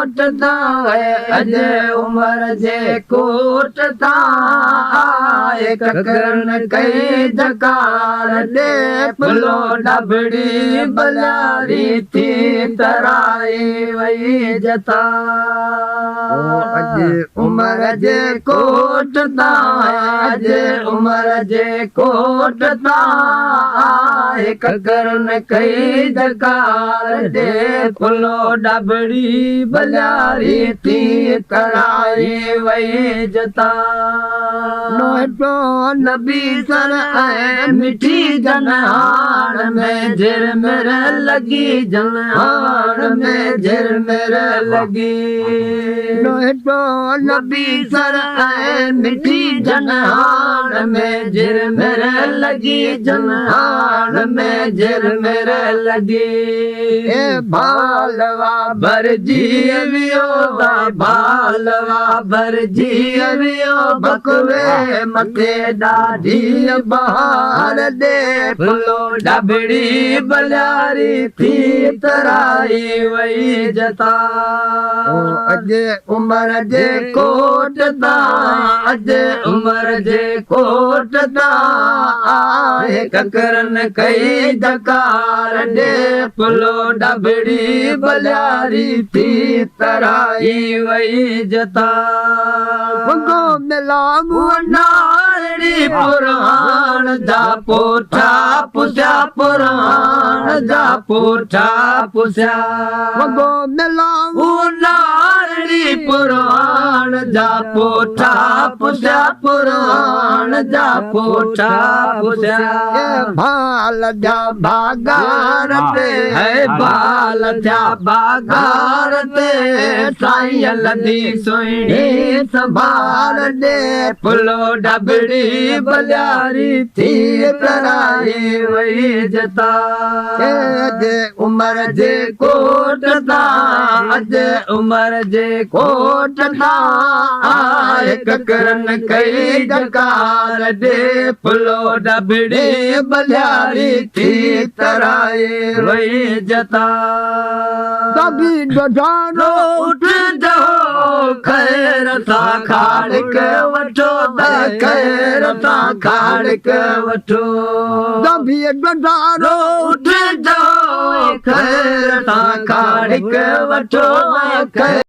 ڪوٽ تان، اڄ عمر جي ڪوٽ تان آء ڪڪرن ڪئي جڪار ڏي پلو ڊڀڙي بلياري ٿي ترائي وئي جتا. اڄ عمر جي ڪوٽ تان، اڄ عمر جي ڪوٽ تان آء ڪڪرن ڪئي جڪار ڏي پلو ڊڀڙي بلياري ٿي ترائي وئي جتا. نوٽو نبي سر ۽ مٺي جنهاڻ ۾ جھرمر لڳي جنهاڻ ۾ جھرمر لڳي. نوٽو نبي سر ۽ مٺي جنهاڻ ۾ جھرمر لڳي جنهاڻ ۾ جھرمر لڳي. اي ڀالوا ڀرجي ويو ڀالوا ڀرجي ويو بڪوي مٿي ڏاڍي بهار ڏي ڦلو ڊڀڙي بلياري ٿي ترائي وئي جتا. اڄ عمر جي ڪوٽ تان، اڄ عمر جي ڪوٽ تان آء ڪڪرن ڪئي ڌڪار ڏي ڦلو ڊڀڙي بلياري ٿي ترائي وئي جتا. وڳو ملا مون نارڙي پرهاڻ جا پوٺا پسيا پرهاڻ جا پوٺا پسيا. وڳو ملا مون نارڙي پرهاڻ جا پوٺا پسيا پرهاڻ جا پوٺا پسيا. ڀال جا ڀاڳار تي هي ڀال جا ڀاڳار تي سائين لڌي سهڻي سنڀال ڏي ڦلو ڊڀڙي بلياري ٿي ترائي وئي جتا. اڄ عمر جي ڪوٽ تان، اڄ عمر جي ڪوٽ تان آء ڪڪرن ڪئي جڪار ڏي ڦلو ڊڀڙي بلياري ٿي ترائي وئي جتا. دٻي ڏوڍارو اٺ جهو خير سان کاڙڪ وٺو ته خير سان کاڙڪ وٺو. دٻي ڏوڍارو اٺ جهو خير سان کاڙڪ وٺو ته خير.